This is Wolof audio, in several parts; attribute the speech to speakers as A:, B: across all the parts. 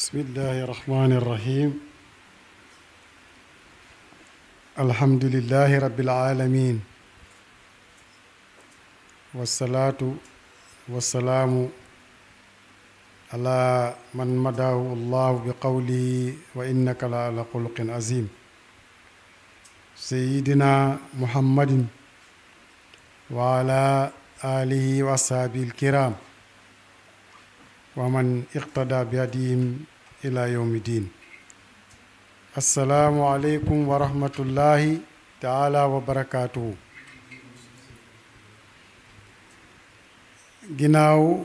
A: بسم الله الرحمن الرحيم الحمد لله رب العالمين والصلاة والسلام على من مداه الله بقوله وإنك لعلى خلق عظيم سيدنا محمد وعلى آله وأصحابه الكرام ومن اقتدى بهديهم إلى يوم الدين السلام عليكم ورحمة الله تعالى وبركاته ginnaaw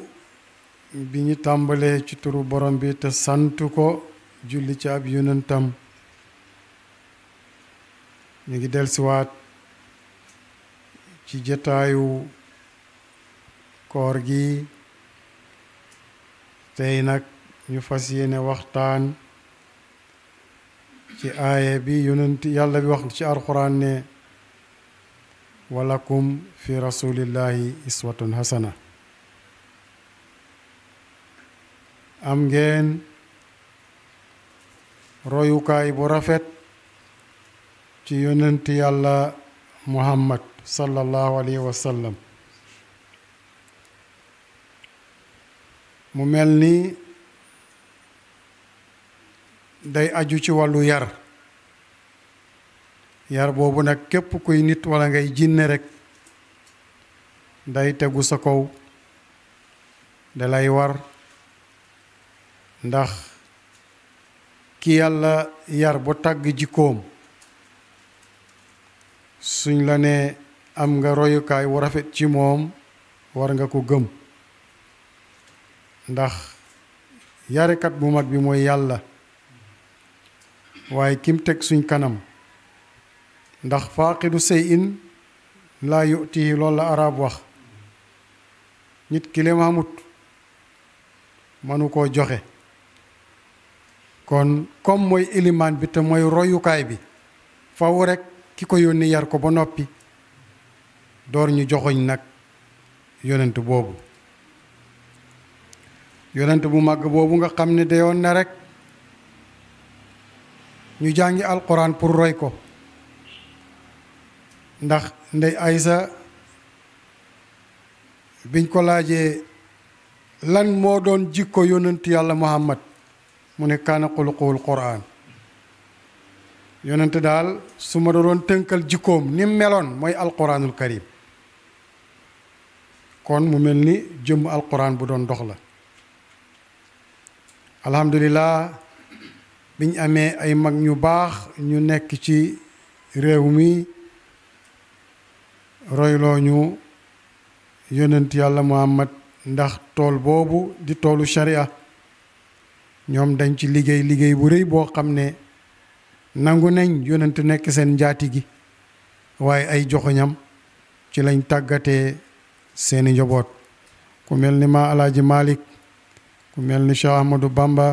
A: bi ñu tàmbalee ci turu borom bi te sant ko julli ci ab yonentam ñu ngi dellusiwaat ci jotaayu koor gi tey nag ñu fas yéene waxtaan ci aaya bi yonent yàlla bi wax ci alxuraan ne walakum fi rasulillahi iswatun hasana am ngeen royukaay bu rafet ci yonent yàlla muhammad sallallahu alayhi wa sallam mu mel ni day aju ci wàllu yar boobu nag képp kuy nit walla ngay jinne rekk day tegu sa kaw dalay war ndax ki yàlla yar bu tàgg jikkoom suñ la ne am nga royukaay wu rafet ci moom war nga ko gëm ndax yarekat bu mag bi mooy yàlla waaye kim teg suñ kanam ndax faaqidu shay'in laa yu'tihi loolu la arab wax nit ki li mu amut mënu koo joxe kon comme mooy ilimaan bi te mooy royukaay bi faw rekk ki ko yónni yar ko ba noppi door ñu joxoñ nag yonent boobu yonent bu màgg boobu nga xam ne dayoon na rekk ñu jàngi alquran pour roy ko ndax ndey Aysa biñ ko laajee lan moo doon jikko yonent yàlla muhammad mu ne kaana xuluquhul quran yonent daal su ma doon tënkal jikkoom ni meloon mooy alquranul karim kon mu mel ni jëmm alquran bu doon dox la alhamdulilah biñ amee ay mag ñu baax ñu nekk ci réew mi royloo ñu yonent yàlla muhammad ndax tool boobu di toolu sharia ñoom dañ ci liggéey bu rëy boo xam ne nangu nañ yonent nekk seen njaati gi waaye ay joxoñam ci lañ tàggatee seeni njaboot ku mel ni ma alaaji Malik ku mel ni Cheikh Ahmadou Bamba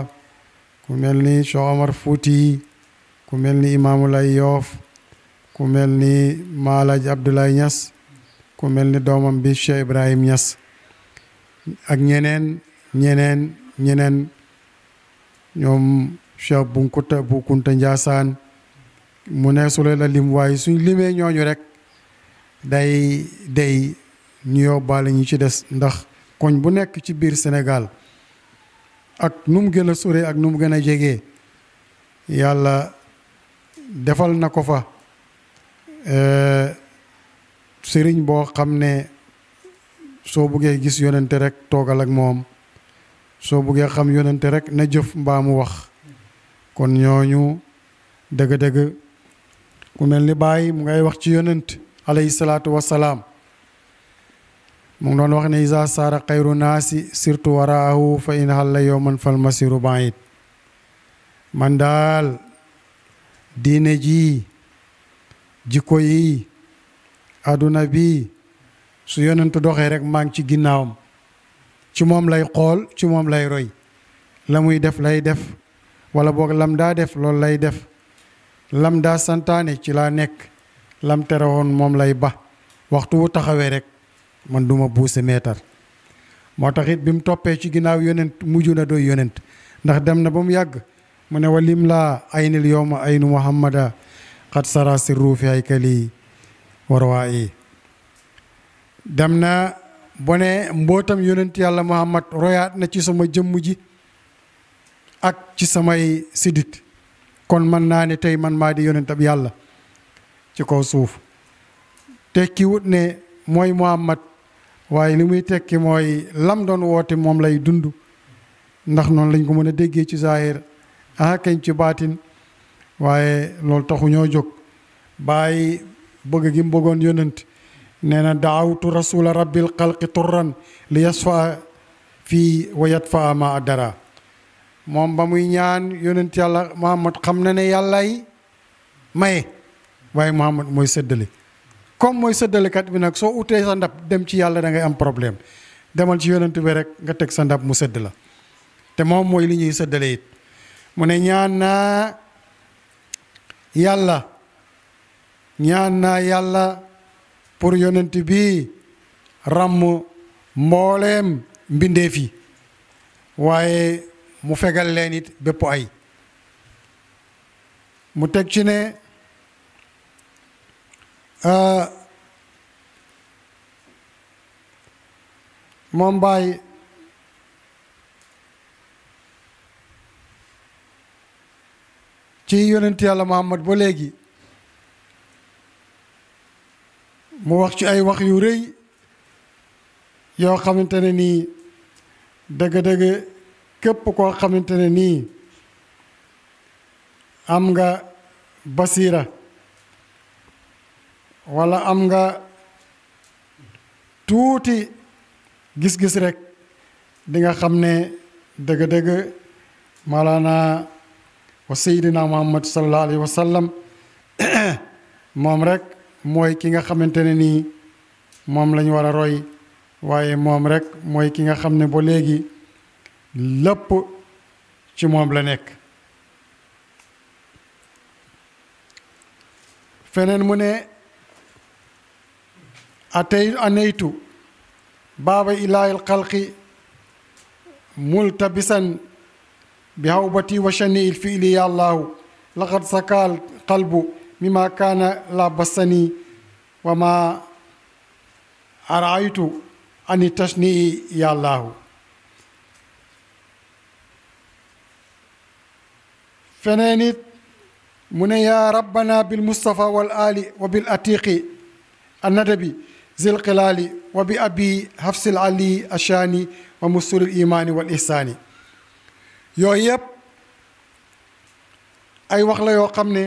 A: ku mel ni Cheikh Omar Fouti ku mel ni Imaamu Lay Yoof ku mel ni ma alaaji Abdoulaye Niass ku mel ni doomam bi Cheikh Ibrahim Niass ak ñeneen ñoom Cheikh bu Kunta Njaasaan mu ne su la lim waaye suñ limee ñooñu rek day ñu yóbbaale ñu ci des ndax koñ bu nekk ci biir Sénégal ak nu mu gën a sore ak nu mu gën a jege yàlla defal na ko fa sëriñ boo xam ne soo buggee gis yonente rek toogal ak moom soo buggee xam yonente rek na jëf mbaa mu wax kon ñooñu dëgg-dëgg ku mel ni Baay mu ngay wax ci yonent alayhi salaatu wassalaam mu ngi doon wax ne isa saara xayru naasi surtout waraahu fa in halla yowman fal masiru baid man daal diine ji jikko yi àdduna bi su yonent doxee rek maa ngi ci ginnaawam ci moom lay xool ci moom lay roy la muy def lay def wala boog lam daa def loolu lay def lam daa santaane ci laa nekk lam tere woon moom lay ba waxtu wu taxawee rek man duma buuse meetar moo tax it bi mu toppee ci ginnaaw yonent mujj na doy yonent ndax dem na ba mu yàgg mu ne walim laa aynil yowma aynu muhammada xat sara sirru fi haykali warwaayi dem na bo ne mbootam yonent yàlla muhammad royaat na ci sama jëmm ji ak ci samay sidit kon man naa ne tey man maa di yonentab yàlla ci kaw suuf tekki wut ne mooy muhammad waaye li muy tekki mooy lam doon woote moom lay dund ndax noonu lañ ko mën a déggee ci zahir kañ ci baatin waaye loolu taxu ñoo jóg bàyyi bëgg gi mu bëggoon yonent nee na daawtu rasula rabbil xalqi turran li yasfa fii wa yatfa ma dara moom ba muy ñaan yonent yàlla muhammad xam na ne yàllay maye waaye muhammad mooy séddale comme mooy séddalekat bi nag soo utee sa ndab dem ci yàlla da ngay am problème demal ci yonent bi rek nga teg sa ndab mu sédd la te moom mooy li ñuy séddale it mu ne ñaan naa yàlla pour yonent bi ràmm mbooleem mbindeef yi waaye mu fegal leen it bépp ay mu teg ci ne moom Baay ci yonent yàlla Muhammad ba léegi mu wax ci ay wax yu rëy yoo xamante ne nii dëgg-dëgg képp koo xamante ne nii am nga basiira walla am nga tuuti gis-gis rek di nga xam ne dëgg-dëgg Mawlana wa Seydina Muhammad sallallahu alayhi wa sallam moom rek mooy ki nga xamante ne nii moom lañ war a roy waaye moom rek mooy ki nga xam ne ba léegi lépp ci moom la nekk feneen mu ne aneytu baaba ilaahil xalqi multabisan bi hawbati wa shani il fiili ya allahu laqad sakaal qalbu mima kaana la bassani wa ma araaytu ani tashnii ya allahu feneen it mu ne yaa rabbana bil mustafa wal ali wa bil atiqi annadabi zil qilaali wa bi abi hafsil ali ashani wa musturil imaani wal ihsaani yooyu yëpp ay wax la yoo xam ne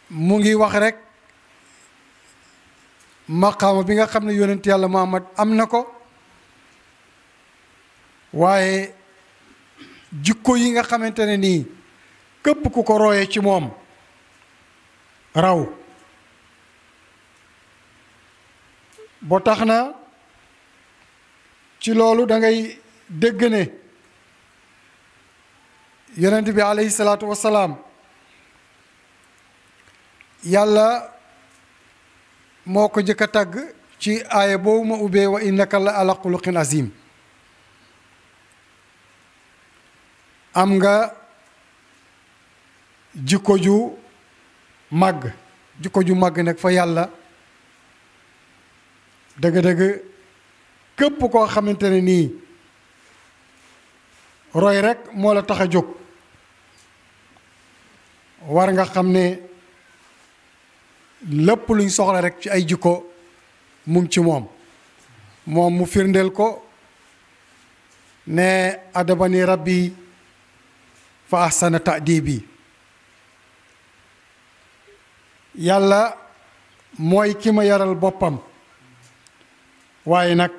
A: mu ngi wax rek maqaama bi nga xam ne yonent yàlla Muhammad am na ko waaye jikko yi nga xamante ne nii képp ku ko royee ci moom raw boo tax na ci loolu da ngay dégg ne yonent bi alayhi salaatu wassalaam yàlla moo ko jëkk a tàgg ci aaya boobu ma ubbee wa innaka la ala xuluqin azim am nga jikko ju màgg nag fa yàlla dëgg-dëgg képp koo xamante ne nii roy rek moo la tax a jóg war nga xam ne lépp luñ soxla rek ci ay jikko mu ngi ci moom mu firndeel ko ne adabani rabbi fa ahsana ta'dibi yàlla mooy ki ma yaral boppam waaye nag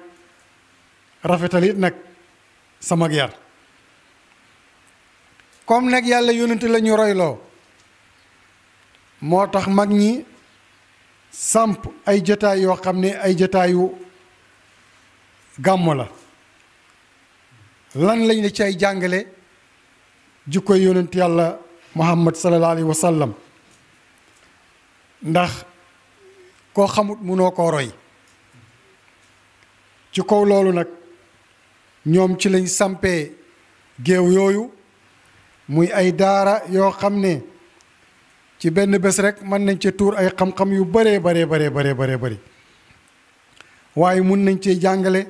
A: rafetalit nag sama yar comme nag yàlla yonent la ñu royloo moo tax mag ñi samp ay jataay yoo xam ne ay jataayu gàmmo la lan lañ la ci ay jàngale jikkoy yonent yàlla muhammad sallallahu alayhi wa sallam ndax koo xamut munoo koo roy ci kaw loolu nag ñoom ci lañ sampee géew yooyu muy ay daara yoo xam ne ci benn bés rek mën nañ ci tuur ay xam-xam yu baree bare waaye mun nañ cee jàngale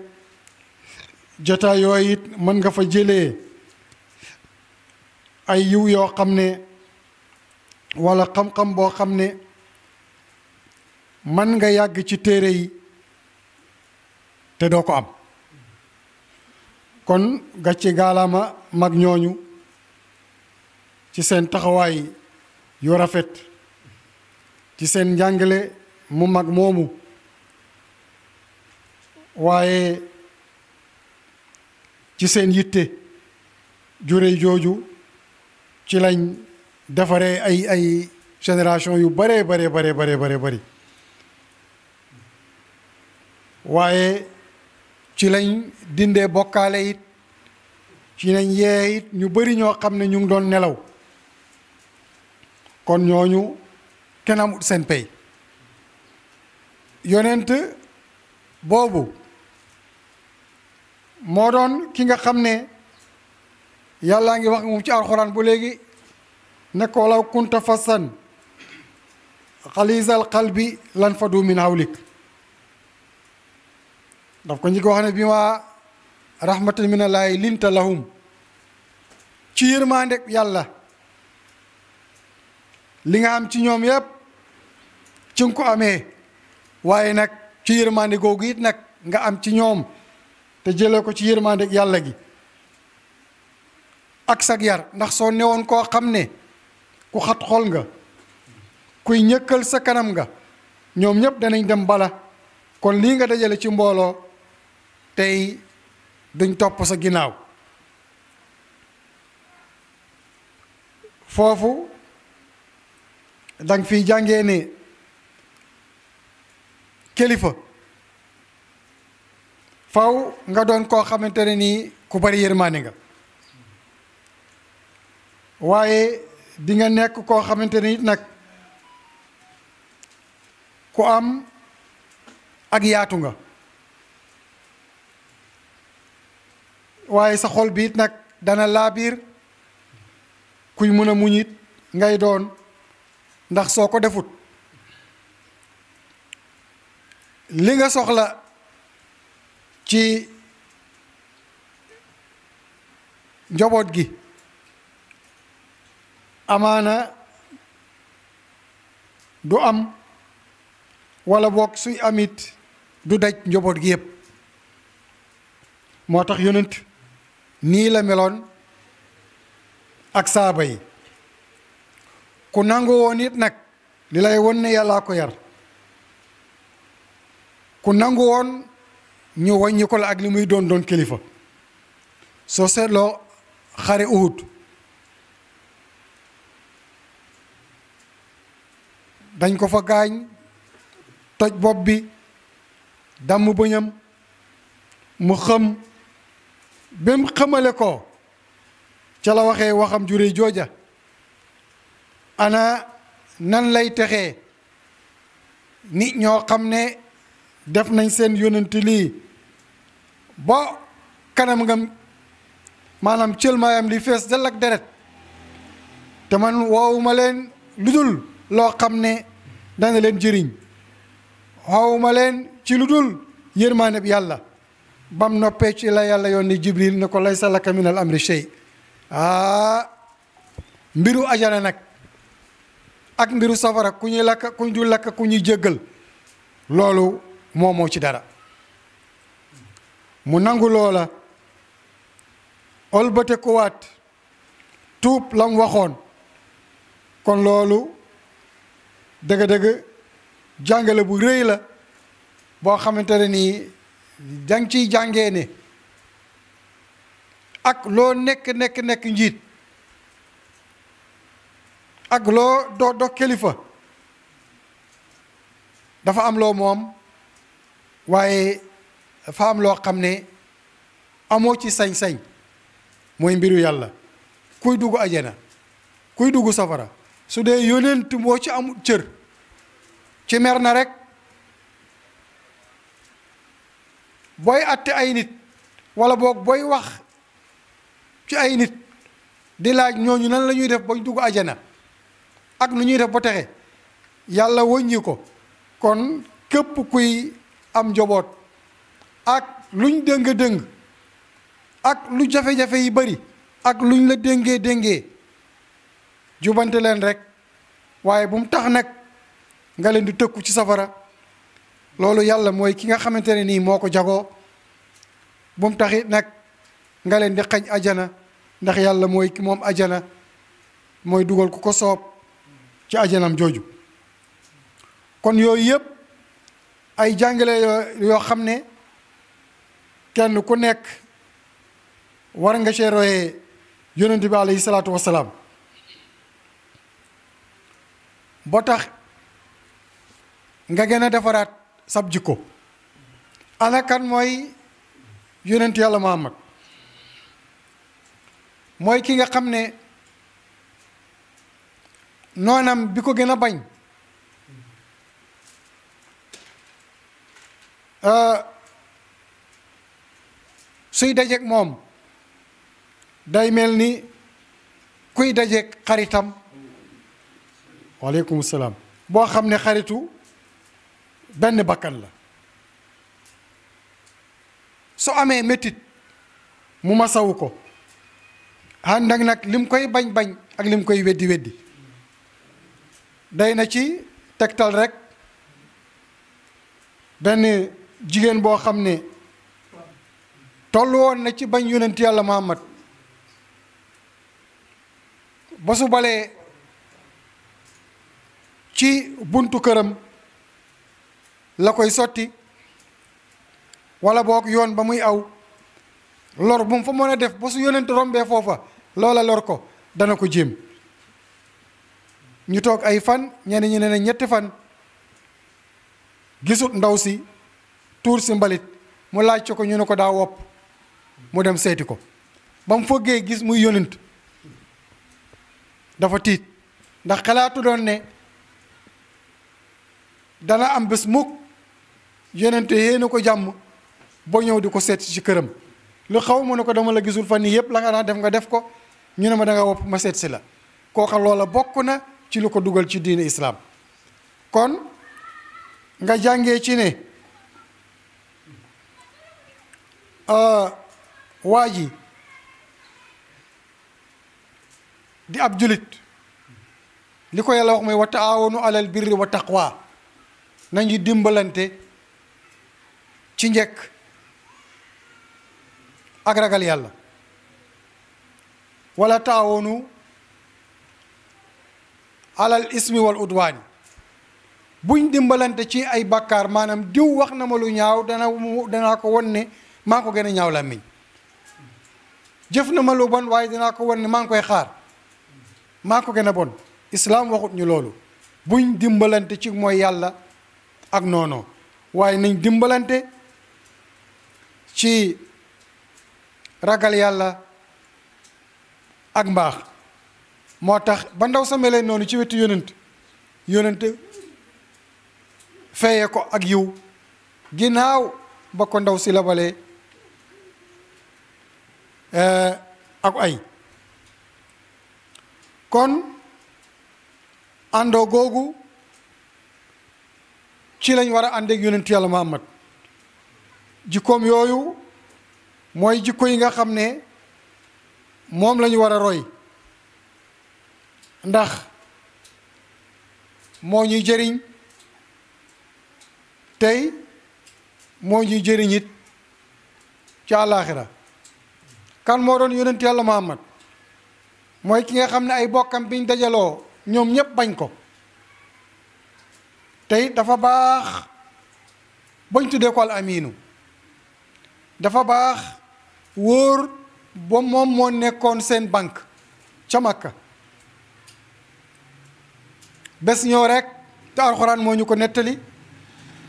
A: jotaay yooyu it mën nga fa jëlee ay yiw yoo xam ne walla xam-xam boo xam ne mën nga yàgg ci téere yi te doo ko am kon gàcce gaalaama mag ñooñu ci seen taxawaay yu rafet ci seen njàngale mu mag moomu waaye ci seen yitte jure jooju ci lañ defaree ay génération yu bare bari waaye ci lañ dindee bokkaale it ci lañ yee it ñu bari ñoo xam ne ñu ngi doon nelaw kon ñooñu kenn amul seen pay yonent boobu moo doon ki nga xam ne yàllaa ngi wax moom ci alxuraan bu léegi ne ko law kunta fassan xalisal qalbi lan fadu min hawlik daf ko ñi ko wax ne bi ma rahmatan minallaahi linta lahum ci yërmande yàlla li nga am ci ñoom yépp ci nga ko amee waaye nag ci yërmande googu it nag nga am ci ñoom te jëlee ko ci yërmande yàlla gi ak sag yar ndax soo newoon koo xam ne ku xat xol nga kuy ñëkkal sa kanam nga ñoom ñépp danañ dem bala kon lii nga dajale ci mbooloo tey duñ topp sa ginnaaw foofu danga fiy jàngee ne kilifa faw nga doon koo xamante ne nii ku bari yërmaande nga waaye di nga nekk koo xamante ne it nag ku am ak yaatu nga waaye sa xol bi it nag dana laabiir kuy mën a muñ it ngay doon ndax soo ko defut li nga soxla ci njaboot gi amaana du am walla boog suy amit du daj njaboot gi yépp moo tax yonent nii la meloon ak saaba yi ku nangu woon it nag li lay won ne yàllaa ko yar ku nangu woon ñu wàññi ko la ak li muy doon doon kilifa soo seetloo xare Uhud dañ ko fa gaañ toj bopp bi damm bëñam mu xëm ba mu xamale ko ca la waxee waxam jure jooja ana nan lay texee nit ñoo xam ne def nañ seen yonent lii ba kanam nga maanaam cëlmaayam li fees dal ak deret te man woowuma leen lu dul loo xam ne dana leen jëriñ woowuma leen ci lu dul yërmaane bi yàlla bam noppee ci la yàlla yónni Jibril ne ko laysa laka minal amri shay mbiru ajana nag ak mbiru safara ku ñuy lakk ku ñu lakk ku ñuy jéggal loolu moo ci dara mu nangu loola olbate ku waat tuub lam waxoon kon loolu dëgg-dëgg jàngale bu rëy la boo xamante ne nii danga ciy jàngee ne ak loo nekk njiit ak loo doo kilifa dafa am loo moom waaye dafa am loo xam ne amoo ci sañ-sañ mooy mbiru yàlla kuy dugg ajana kuy dugg safara su dee yónent moo ci amul cër ci mer na rek booy atte ay nit wala boog booy wax ci ay nit di laaj ñooñu nan la ñuy def bañ dugg ajana ak nu ñuy def ba texe yàlla wëññi ko. kon képp kuy am njaboot ak luñ dëng-dëng ak lu jafe-jafe yi bari ak luñ la déngee jubante leen rek waaye bu mu tax nag nga leen di tëkku ci safara loolu yàlla mooy ki nga xamante ne nii moo ko jagoo. bu mu taxit nag nga leen di xañ ajana ndax yàlla mooy ki moom ajana mooy dugal ku ko soob ci ajanam jooju. kon yooyu yëpp ay jàngale yoo xam ne kenn ku nekk war nga cee royee yonent bi alayhi salaatu wassalaam boo tax nga gën a defaraat sab jikko. ana kan mooy yonent yàlla Muhammad? mooy ki nga xam ne noonam bi ko gën a bañ suy dajeek moom day mel ni kuy dajeek xaritam waaleykum salaam boo xam ne xaritu benn bakkan la. su amee métit mu masawu ko ànd ak nag lim koy bañ-bañ ak lim koy weddi day na ci tegtal rek benn jigéen boo xam ne toll woon na ci bañ yonent yàlla Muhammad ba su balee ci buntu këram la koy sotti wala boog yoon ba muy aw lor bu mu fa mën a def ba su yonent rombee foofa loola lor ko dana ko jéem. ñu toog ay fan ñenn ñi ne ñetti fan gisut ndaw si tuur si mbalit mu laaj ko ñu ne ko daa wopp mu dem seeti ko ba mu foggee gis muy yonent dafa tiit ndax xalaatu doon ne dana am bés mukk yonent yéena ko jàmm boo ñëw di ko seet ci këram lu xaw mu ne ko dama la gisul fan yii yëpp la nga daan def nga def ko ñu ne ma da nga wopp ma seet si la kooka loola bokk na ci lu ko dugal ci diine islaam. kon nga jàngee ci ne waa ji di ab julit li ko yàlla wax mooy wa taawanu alal birri wa taqwa nañu dimbalante ci njëkk ak ragal yàlla wala taawanu alal ismi wal udwaani buñ dimbalante ci ay bàkkaar maanaam diw wax na ma lu ñaaw danaa ko won ne maa ko gën a ñaaw làmmiñ jëf na ma lu bon waaye dinaa ko won ne maa ngi koy xaar maa ko gën a bon islaam waxut ñu loolu buñ dimbalante ci mooy yàlla ak noonu waaye nañ dimbalante ci ragal yàlla ak mbaax. moo tax ba ndaw sa melee noonu ci wetu yonent feye ko ak yiw ginnaaw ba ko ndaw si labalee ak ay. kon àndoo googu ci lañ war a ànd ak yonent yàlla Muhammad jikkoom yooyu mooy jikko yi nga xam ne moom lañu war a roy ndax moo ñuy jëriñ tey moo ñuy jëriñ it ci àllaaxira. kan moo doon yonent yàlla Muhammad mooy ki nga xam ne ay bokkam biñ dajaloo ñoom ñépp bañ ko tey dafa baax bañ tuddee ko al aminu dafa baax wóor ba moom moo nekkoon seen banque ca Makka. bés ñëw rek te alxuraan moo ñu ko nettali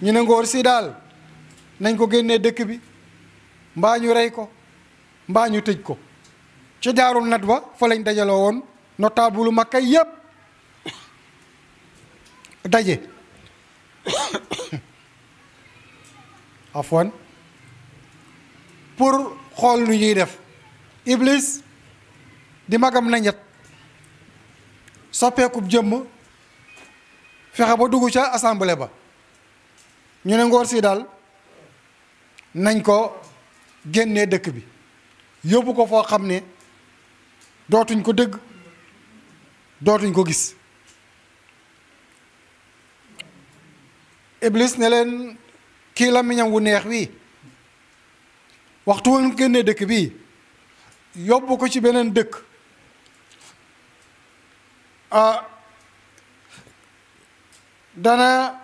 A: ñu ne ngóor si daal nañ ko génnee dëkk bi mbaa ñu rey ko mbaa ñu tëj ko ca Daarul Nadwa fa lañ dajaloo woon notable Makka yépp daje afwan pour xool lu ñuy def. Iblis di magam na ñett soppeekub jëmm fexe ba dugg ca assemblée ba ñu ne ngóor si daal nañ ko génnee dëkk bi yóbbu ko foo xam ne dootuñ ko dégg dootuñ ko gis. Iblis ne leen kii làmmiñam wu neex wi waxtu woon génnee dëkk bi yóbbu ko ci beneen dëkk dana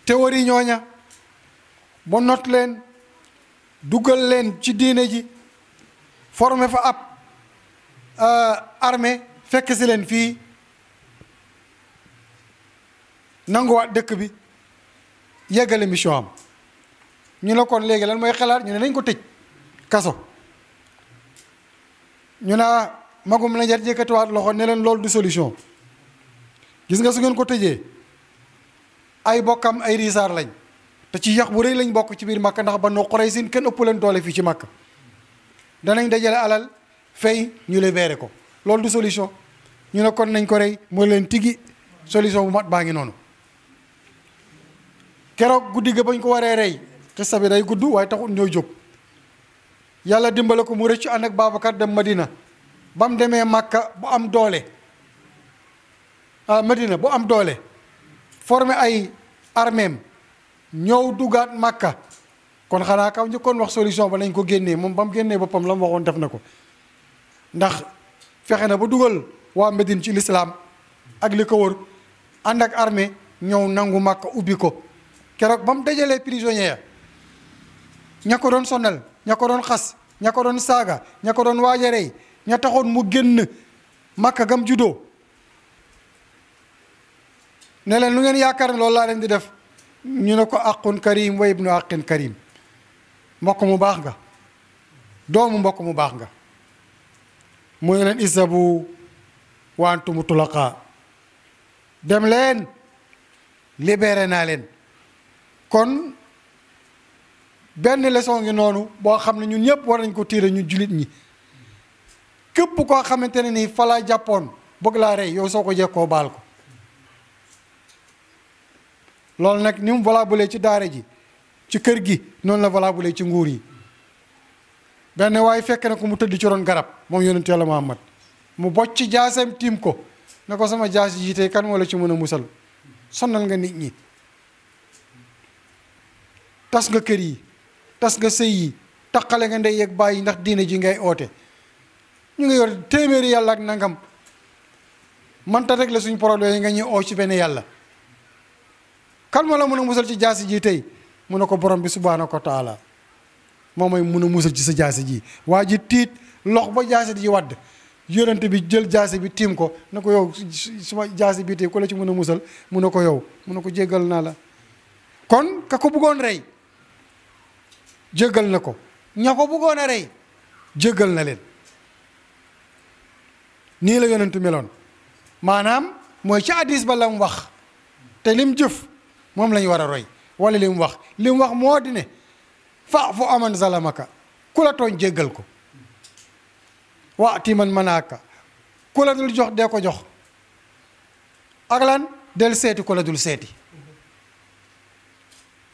A: théorie ñooña ba not leen dugal leen ci diine ji formé fa ab armée fekk si leen fii nanguwaat dëkk bi yeggale mission am ñu ne kon léegi lan mooy xalaat ñu ne nañ ko tëj kaso ñu ne magum la jar yëkkatiwaat loxo ne leen loolu du solution gis nga su ngeen ko tëjee ay bokkam ay riisaar lañ te ci yax bu rëy lañ bokk ci biir Makka ndax Banu Quraysin kenn ëpp leen doole fii ci Makka danañ dajale alal fay ñu libéré ko loolu du solution ñu ne kon nañ ko rey moo leen tigi solution bu mat baa ngi noonu. keroog guddi ga bañ ko waree rey xissa bi day gudd waaye taxul ñooy jóg yàlla dimbale ko mu rëccu ànd ak Babacar dem Madina ba mu demee Makka bu am doole Madina bu am doole formé ay arméem ñëw dugaat Makka kon xanaa kaw njëkkoon wax solution ba nañ ko génnee moom ba mu génnee boppam la mu waxoon def na ko ndax fexe na ba dugal waa Médine ci lislaam ak li ko wër ànd ak armée ñëw nangu Makka ubbi ko keroog ba mu dajalee prisonnier ña ko doon sonal ña ko doon xas ña ko doon saaga ña ko doon waaj a rey ña taxoon mu génn Makka gam juddoo ne leen lu ngeen yaakaar ne loolu laa leen di def ñu ne ko aqun karim wa ibnu aqun karim mbokk mu baax nga doomu mbokk mu baax nga mu ne leen isabu wa antum tulaqa dem leen libéré naa leen kon benn leçon ngi noonu boo xam ne ñun ñëpp war nañ ko tiire ñu jullit ñi képp koo xamante ne nii fa laa jàppoon bëgg laa rey yow soo ko jekkoo baal ko loolu nag ni mu valable ci daara ji ci kër gi noonu la valable ci nguur yi benn waaye fekk na ko mu tëdd ci ron garab moom yonent Yàlla Muhammad mu bocc jaaseem tiim ko ne ko sama jaas yi tey kan moo la ci mën a musal sonnal nga nit ñi tas nga kër yi tas nga sëy yi taqale nga ndey yeeg bàyyi ndax diine ji ngay oote ñu ngi yor téeméeri yàlla ak nangam manta rek la suñ problème yi nga ñuy oo ci benn yàlla kan moo la mën a musal ci jaasi ji tey mu ne ko borom bi subhaanahu wa taala moo may mun a musal ci sa jaasi ji waa ji tiit lox ba jaasi ji wadd yonente bi jël jaasi bi tiim ko ne ko yow suma jaasi bi tey ku la ci mën a musal mu ne ko yow mu ne ko jéggal naa la kon ka ko bëggoon rey jéggal na ko ña ko bëggoon a rey jéggal na leen nii la yonentu meloon maanaam mooy ci hadiis ba la mu wax te lim jëf moom la ñu war a roy wala li mu wax moo di ne fa'fu aman zalamaka ku la tooñ jéggal ko waati man manaaka ku la dul jox dee ko jox ak lan del seeti ku la dul seeti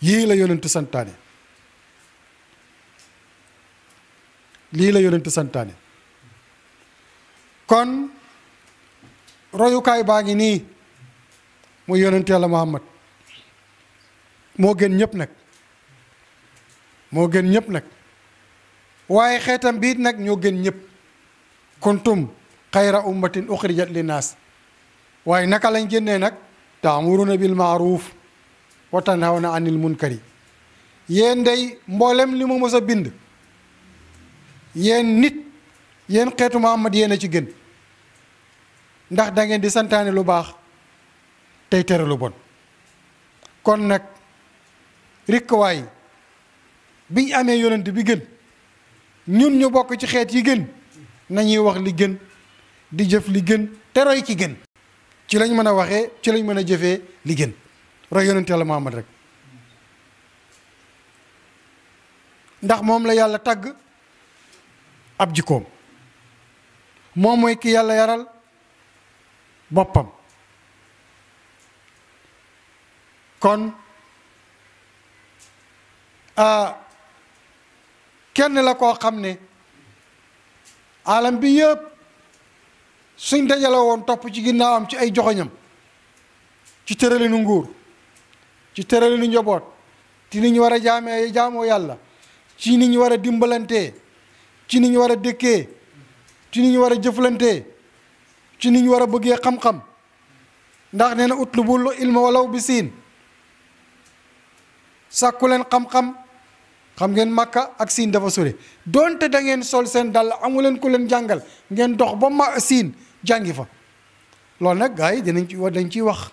A: yii la yonentu santaane lii la yonentu santaane kon royukaay baa ngi nii muy yonentu Yàlla Muhammad moo gën ñëpp nag waaye xeetam biit nag ñoo gën ñëpp kuntum xayra ummatin uxrijat linnaas waaye naka lañ génnee nag taamuruna bil maaruf wa tanhawna anil munkari yéen day mboolem li mu mës a bind yéen nit yéen xeetu Muhammad yéen a ci gën ndax da ngeen di santaane lu baax tey tere lu bon kon nag rikkuwaay biñ amee yonent bi gën ñun ñu bokk ci xeet yi gën nañuy wax li gën di jëf li gën te roy ki gën ci lañ mën a waxee ci lañ mën a jëfee li gën roy yonent Yàlla Muhammad rek ndax moom la yàlla tagg ab jikkoom moom mooy ki yàlla yaral boppam kon kenn la koo xam ne alam bi yëpp suñ dajale woon topp ci ginnaawam ci ay joxoñam ci tëralinu nguur ci tëralinu njaboot ci ni ñu war a jaamoo yàlla ci ni ñu war a dimbalantee ci ni ñu war a dëkkee ci ni ñu war a jëflantee ci ni ñu war a bëggee xam-xam ndax nee na utlubul ilma walaw bi siin sàkku leen xam-xam xam ngeen Makka ak siin dafa sore donte da ngeen sol seen dàll amu leen ku leen jàngal ngeen dox ba ma siin jàngi fa loolu nag gars yi dañ ciy wax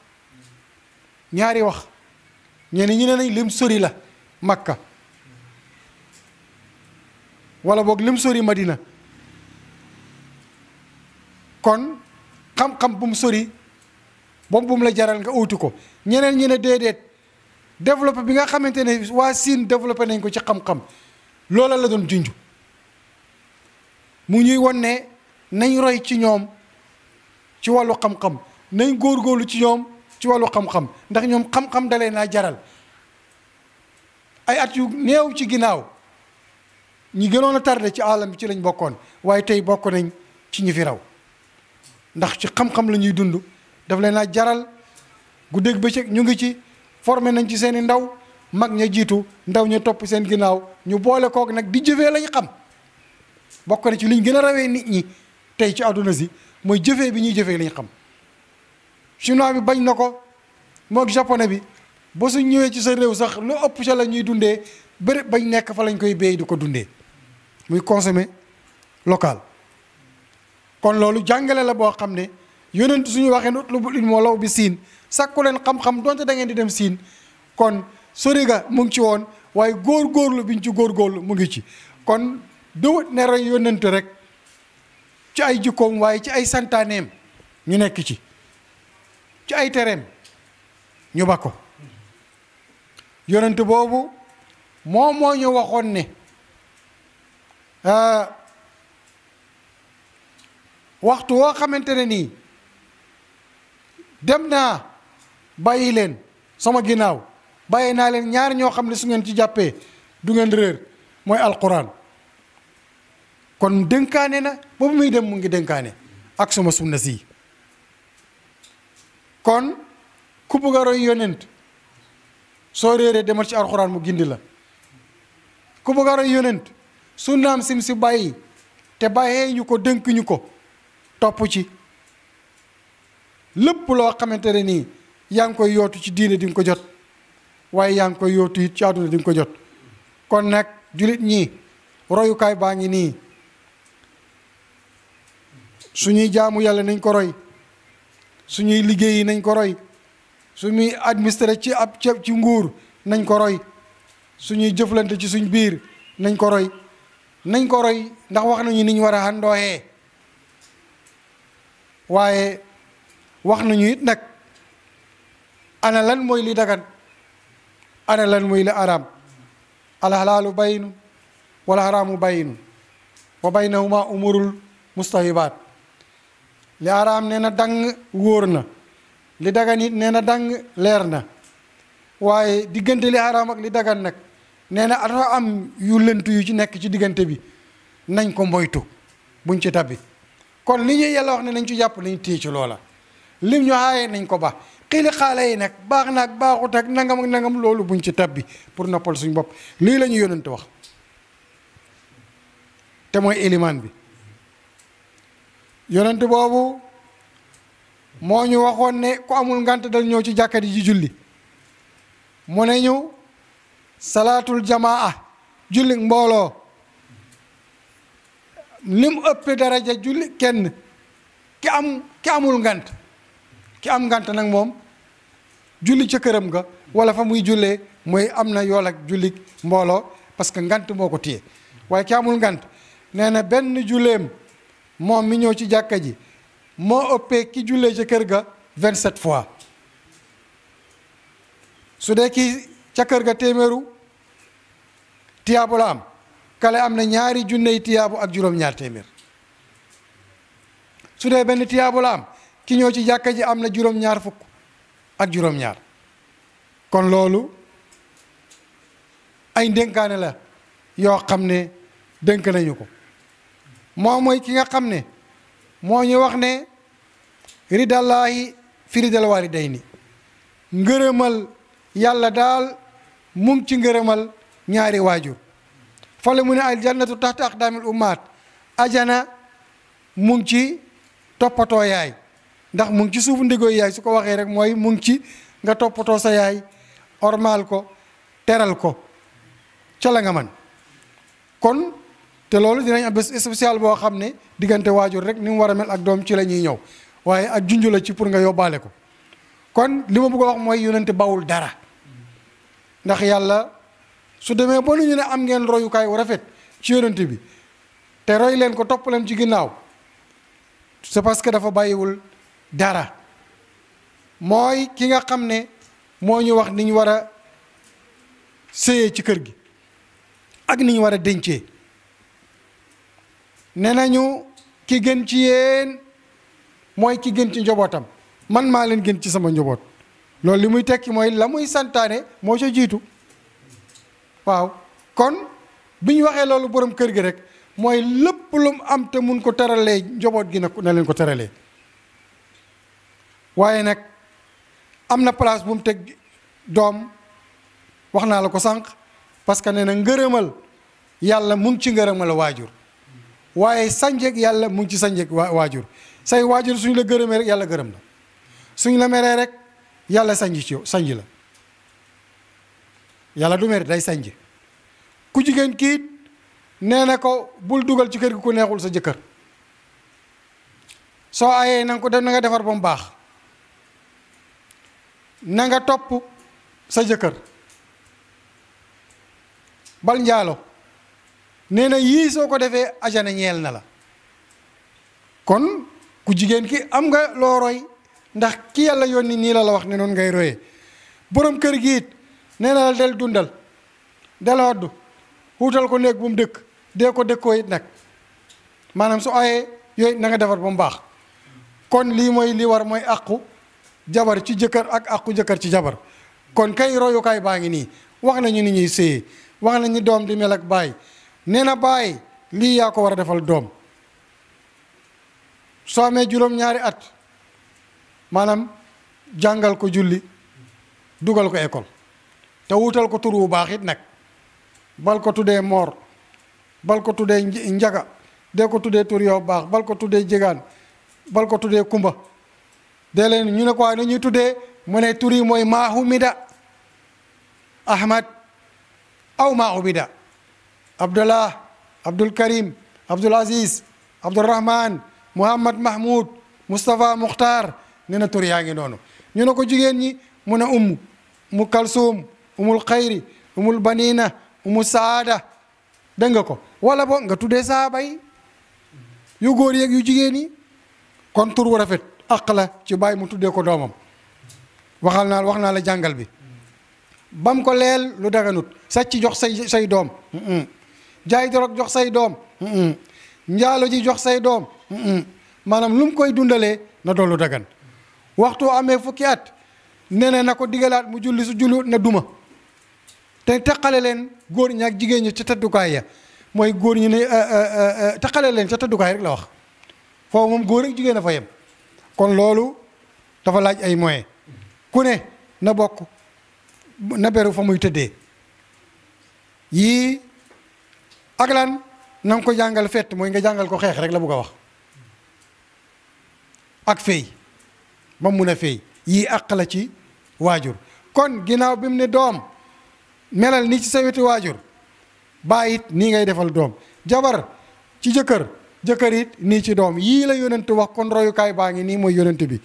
A: ñaari wax ñenn ñi ne nañ lim sori la Makka wala boog lim sori Madina kon xam-xam bu mu sori boobu bu mu la jaral nga uuti ko ñeneen ñi ne déedéet développé bi nga xamante ne waa Siin développé nañ ko ci xam-xam loola la doon junj mu ñuy won ne nañ roy ci ñoom ci wàllu xam-xam nañ góorgóorlu ci ñoom ci wàllu xam-xam ndax ñoom xam-xam dalee naa jaral ay at yu néew ci ginnaaw ñi gënoon a tardé ci alam bi ci lañ bokkoon waaye tey bokk nañ ci ñi fi raw ndax ci xam-xam la ñuy dund daf leen naa jaral guddeeg bëccëg ñu ngi ci formé nañ ci seeni ndaw mag ña jiitu ndaw ña topp seen ginnaaw ñu boole kook nag di jëfee lañ xam bokk na ci liñ gën a rawee nit ñi tey ci àdduna si mooy jëfee bi ñuy jëfee lañ xam chinois bi bañ na ko moog japonais bi ba su ñëwee ci sa réew sax lu ëpp ca la ñuy dundee béréb bañ nekk fa lañ koy béy di ko dundee muy consommer local kon loolu jàngale la boo xam ne yonent suñu waxee ne utlubul ilma walaw bi siin sàkku leen xam-xam donte da ngeen di dem siin kon sori ga mu ngi ci woon waaye góor-góorlu biñ ci góor-góorlu mu ngi ci kon duwut ne roy yonent rek ci ay jikkoom waaye ci ay santaaneem ñu nekk ci ay tereem ñu ba ko yonent boobu moom moo ñu waxoon ne waxtu woo xamante ne nii dem naa bàyyi leen sama ginnaaw bàyyi naa leen ñaar ñoo xam ne su ngeen ci jàppee du ngeen réer mooy alquran kon dénkaane na boobu muy dem mu ngi dénkaane ak sama sunna si kon ku bëgg a roy yonent soo réeree demal ci alquran mu gindi la ku bëgg a roy yonent sunnaam sim si bàyyi te bàyyee ñu ko dénk ñu ko topp ci lépp loo xamante ne nii yaa ngi koy yootu ci diine di nga ko jot waaye yaa ngi koy yootu it ci àdduna di nga ko jot kon nag julit ñi royukaay baa ngi nii suñuy jaamu yàlla nañ ko roy suñuy liggéey yi nañ ko roy suñuy administré ci ab ci nguur nañ ko roy suñuy jëflante ci suñ biir nañ ko roy ndax wax nañu ni ñu war a àndooyee waaye wax nañu it nag ana lan mooy li dagan ana lan mooy li araam alhalaalu bayinu wal haraamu bayinu wa baynahuma umurul mustahibaat li araam nee na dang wóor na li dagan it nee na dang leer na waaye diggante li araam ak li dagan nag nee na dafa am yu lënt yu ci nekk ci diggante bi nañ ko moytu buñ ci tabbi kon li ñuy yàlla wax ne nañ ci jàpp nañ téye ci loola lim ñu xaaye nañ ko ba xiili xaala yi nag baax na ak baaxut ak nangam ak nangam loolu buñ ci tabbi pour noppal suñ bopp lii la ñu yónnante wax te mooy élimaan bi yónnante boobu moo ñu waxoon ne ku amul ngant dal ñëw ci jàkkat yi ji julli mu ne ñu salaatul jamaa julli mbooloo lim ëpp daraja julli kenn ki amul ngant ki am ngant nag moom julli ca këram ga wala fa muy jullee mooy am na yool ak julli mbooloo parce que ngant moo ko téye waaye ki amul ngant nee na benn julleem moom mi ñëw ci jàkka ji moo ëppee ki jullee ca kër ga 27 fois su dee ki ca kër ga téeméeru tiyaabu la am kale am na ñaari junney tiyaabu ak juróom-ñaar téeméer su dee benn tiyaabu la am ki ñëw ci jàkka ji am na juróom-ñaar fukk ak juróom-ñaar kon loolu ay ndénkaane la yoo xam ne dénk nañu ko moo mooy ki nga xam ne moo ñu wax ne ridallaahi fi ridal waalidayni ngërëmal yàlla daal mu ngi ci ngërëmal ñaari waajur fale mu ne al jannatu taxta aqdaamil ummaat ajana mu ngi ci toppatoo yaay ndax mu ngi ci suufu ndigooy yaay su ko waxee rek mooy mu ngi ci nga toppatoo sa yaay ormaal ko teral ko ca la nga man kon te loolu dinañ am bés spécial boo xam ne diggante waajur rek ni mu war a mel ak doom ci la ñuy ñëw waaye ak junju la ci pour nga yóbbaale ko kon li ma bëgg a wax mooy yonente bawul dara ndax yàlla su demee ba ñu ne am ngeen royukaay wu rafet ci yonente bi te roy leen ko topp leen ci ginnaaw c'est parce que dafa bàyyiwul dara mooy ki nga xam ne moo ñu wax ni ñu war a séyee ci kër gi ak ni ñu war a dencee ne nañu ki gën ci yéen mooy ki gën ci njobootam man maa leen gën ci sama njaboot loolu li muy tekki mooy la muy santaane moo ca jiitu waaw kon bi ñu waxee loolu borom kër gi rek mooy lépp lu mu am te mun ko teralee njaboot gi na leen ko teralee waaye nag am na place bu mu teg doom wax naa la ko sànq parce que nee na ngërëmal yàlla mu ngi ci ngërëmal waajur waaye sanjeg yàlla mu ngi ci sanjeg waajur say waajur suñu la gërëmee rek yàlla gërëm la suñ la meree rek yàlla sanj ci yow sanj la yàlla du mere day sanj ku jigéen kiit nee na ko bul dugal ci kër gi ku neexul sa jëkkër soo ayee na nga ko def na nga defar ba mu baax na nga topp sa jëkkër bal njaalo nee na yii soo ko defee ajana ñeel na la kon ku jigéen ki am nga loo roy ndax ki yàlla yónni nii la wax ne noonu ngay royee borom kër gi it nee na la del dundal del hoddu wuutal ko néeg bu mu dëkk dee ko dëkkoo it nag maanaam su ayee yooyu na nga defar ba mu baax kon lii mooy li war mooy àqu jabar ci jëkkër ak àqu jëkkër ci jabar kon kay royukaay baa ngi nii wax nañu ni ñuy séyee wax nañu doom di mel ak baay nee na baay lii yaa ko war a defal doom soo amee juróom-ñaari at maanaam jàngal ko julli dugal ko école te wutal ko tur wu baax it nag bal ko tuddee moor bal ko tuddee njaga dee ko tuddee tur yoo baax bal ko tuddee jegaan bal ko tuddee kumba dee leen ñu ne ko waaye na ñuy tuddee mu ne tur yi mooy maahumida ahmad aw maahumida abdullah abdul karim abdul aziz abdurrahman muhammad mahmoud moustapha mukhtar nee na tur yaa ngi noonu ñu ne ko jigéen ñi mu ne umu kalsuum umul xayri umul banina umu saada dégg nga ko wala bo nga tuddee saaba yi yu góor yeeg yu jigéen yi kon tur wu rafet àq la ci bàyyi mu tuddee ko doomam wax naa la jàngal bi bam ko leel lu daganut sàcc jox say doom jaay dorog jox say doom njaalo ji jox say doom maanaam lu mu koy dundalee na doon lu dagan waxtu amee fukki at nee na ko digalaat mu julli su julli na duma te teqale leen góor ñi ak jigéen ñi ca tëddukaay ya mooy góor ñi ne teqale leen ca tëddukaay rek la wax foofu moom góor ak jigéen a fa yem kon loolu dafa laaj ay moyens ku ne na bokk na beru fa muy tëddee yii ak lan na nga ko jàngal fett mooy nga jàngal ko xeex rek la bugg a wax ak fey ba mun a fey yii àq la ci waajur kon ginnaaw bi mu ne doom melal ni ci sa wetu waajur bàyyi it nii ngay defal doom jabar ci jëkkër it nii ci doom yii la yonent wax kon royukaay baa ngi nii mooy yonent bi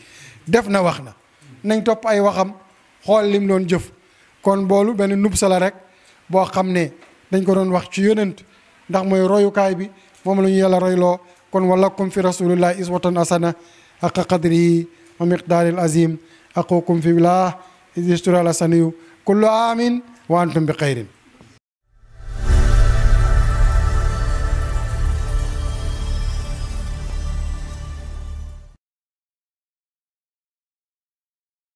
A: def na wax na nañ topp ay waxam xool lim doon jëf kon boolu benn nub sala rek boo xam ne dañ ko doon wax ci yonent ndax mooy royukaay bi moom la ñu yàlla royloo kon walakum fi rasulillahi iswatan asana haqa qadrihi wa miqdaaril azim aqukum fi billah idistura la saniyu kullu amin wa antum bi xayrin